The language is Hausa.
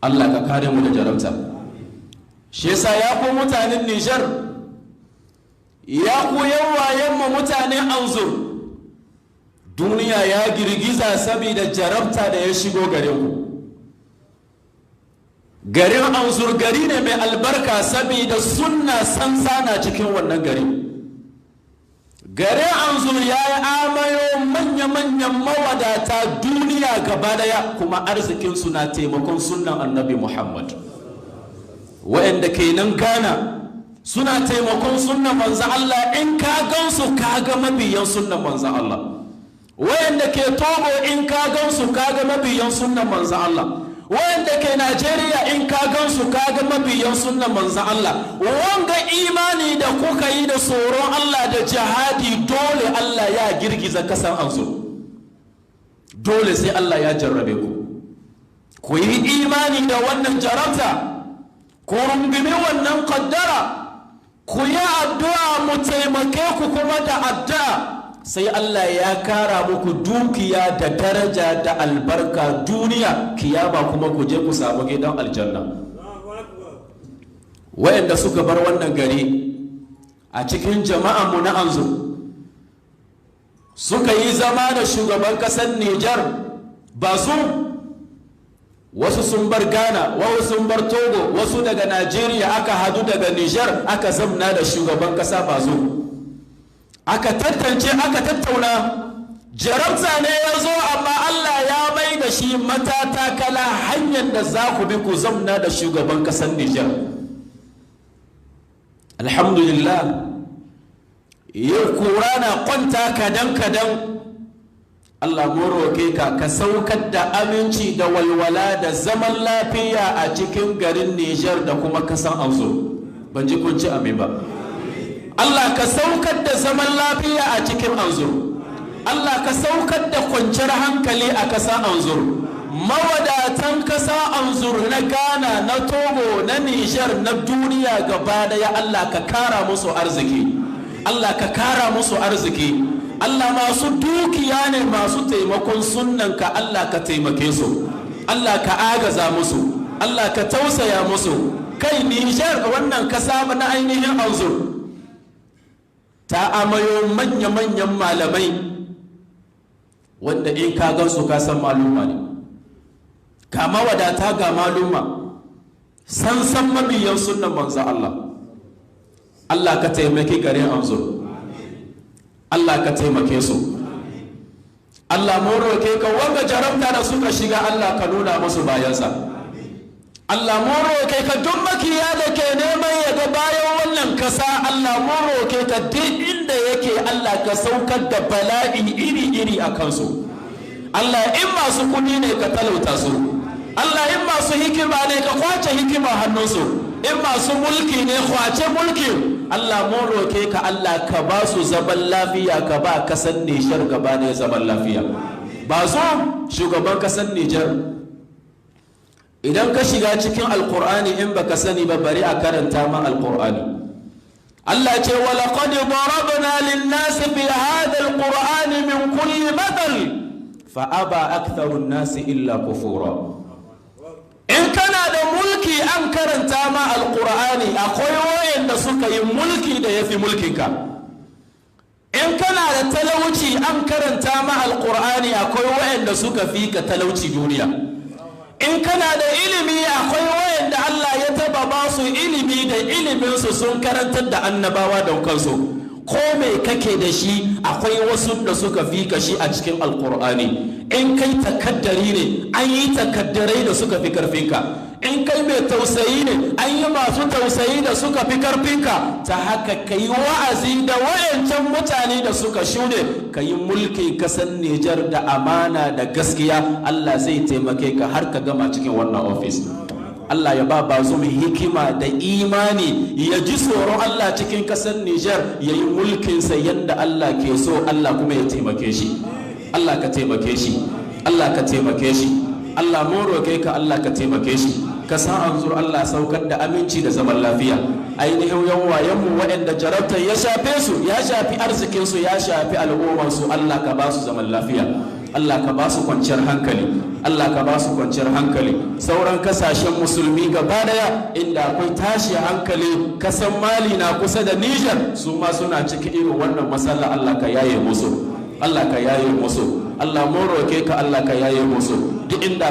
Allah ka kare mu da jarabta. Shi yasa ya ku mutanen Nijar, ya ku yawayen mu mutanen Anzur, duniya ya girgiza saboda jarabta da ya shigo garin ku. Garin Anzur gari ne mai albarka saboda sunna sansana cikin wannan gari. Garin Anzur ya yi amayo manya-manyan mawadata duniya gaba daya, kuma arzikinsu na taimakon sunnan Annabi Muhammad. Waɗanda ke nan Ghana suna taimakon sunnan manzan Allah, in ka gansu ka ga mabiyan sunnan manzan Allah. Waɗanda ke Togo, in ka gansu ka ga mabiyan sunnan manzan Allah. Wanda ke Najeriya, in ka gansu ka ga mabiyan sunnan manzan Allah. Wanga imani da kuka yi da tsoron Allah da jihadi, dole Allah ya girgiza kasan Anzo. Dole sai Allah ya jarrabe ku. Ku yi imani da wannan jarabta, ku rungumi wannan kaddara, ku yi addu'a, mu taimake ku kuma da addu'a, sai Allah ya kara muku dukiya da daraja da albarka duniya kiyama, kuma ku je ku samu gidan aljanna. Wayanda suka bar wannan gari a cikin jama'anmu na Anzo suka yi zama da shugaban kasar Nijar ba su, wasu sun bar Ghana, wasu sun bar Togo, wasu daga Najeriya, aka hadu daga Nijar aka zamna da shugaban kasa Bazoum, aka tantance, aka tattauna. Jarabta ne ya zo, amma Allah ya mai da shi matatakala, hanyar da za ku bi ku zamna da shugaban kasar Nijar. Alhamdulillah, yau kura na kwanta kadan-kadan. Allah mu roke ka, ka saukar da aminci da walwala da zaman lafiya a cikin garin Nijar da kuma kasan Anzo. Ban ji kun ci amin ba. Allah ka saukar da zaman lafiya a cikin Anzur. Allah ka saukar da kwanciyar hankali a ƙasar Anzur. Mawadatan ƙasa Anzur, na Ghana, na Togo, na Nijar, na duniya gaba daya, Allah ka kara musu arziki. Allah ka kara musu arziki. Allah, masu dukiya ne masu taimakon sunnanka, Allah ka taimake su, Allah ka agaza musu, Allah ka tausaya musu. Kai, Nijar, wannan kasa na ainihin Anzur ta amayo manya-manyan malamai wanda in ka gansu ka san maluma ne. Ga mawadata, ga maluma, san san mabiyan sunnan manzo Allah. Allah ka taimaki garin Anzur, Allah ka taimake su. Allah mun roke ka, wanga jarabta da suka shiga, Allah ka nuna musu bayansa. Allah mun roke ka, duk makiya da ke neman ya ga bayan wannan kasa, Allah mun roke ka, duk inda yake Allah ka saukar da bala'i iri-iri a kansu. Allah, in masu kudi ne ka talauta su. Allah, in masu hikima ne ka kwace hikima hannunsu. In masu mulki ne, kwace mulki. Allah mun roke ka, Allah ka ba su zaman lafiya, ka ba kasan Nijar gaba ne zaman lafiya. Ba zo shugaban kasan Nijar, idan ka shiga cikin Alkur'ani, in baka sani ba, bari a karanta ma Alkur'ani. Allah ce: "ولقد ضربنا للناس في هذا القرآن من كل مثل فأبى أكثر الناس إلا كفورا". In kana da mulki an karanta ma Alkur'ani, akwai wayanda suka yi mulki da yafi mulkinka. In kana da talauci an karanta ma Alkur'ani, akwai wayanda suka fi ka talauci duniya. In kana da ilimi, akwai wayanda Allah ya taba ba su ilimi, da iliminsu sun karantar da annabawa da kansu. Ko mai kake da shi, akwai wasu da suka fi ka shi a cikin Alkur'ani. In kai takaddari ne, an yi takaddarai da suka fi karfinka. In kai mai tausayi ne, an yi masu tausayi da suka fi karfinka. Ta haka ka yi wa'azi da wayancan mutane da suka shuɗe, ka yi mulki kasan Nijar da amana da gaskiya, Allah zai taimake ka har ka gama cikin wannan ofis. Allah ya ba Bazoum hikima da imani, ya ji tsoron Allah cikin kasar Nijar, ya yi mulkinsa yadda Allah ke so. Allah kuma ya taimake shi. Allah ka taimake shi, Allah ka taimake shi. Allah mun roke ka, Allah ka taimake shi. Ka sa Anzur, Allah saukar da aminci da zaman lafiya. Ainihin yan wayenmu waɗanda jarabtar ya shafe su, ya shafi arzikinsu, ya shafi al'ummarsu, Allah ka ba su zaman lafiya. Allah ka ba su kwanciyar hankali. Allah ka ba su kwanciyar hankali. Sauran kasashen musulmi gaba daya inda akwai tashi hankali, kasan Mali na kusa da Niger, su ma suna cikin irin wannan matsala. Allah ka yaye musu, Allah ka yaye musu. Allah, mun roke ka, Allah ka yaye musu duk inda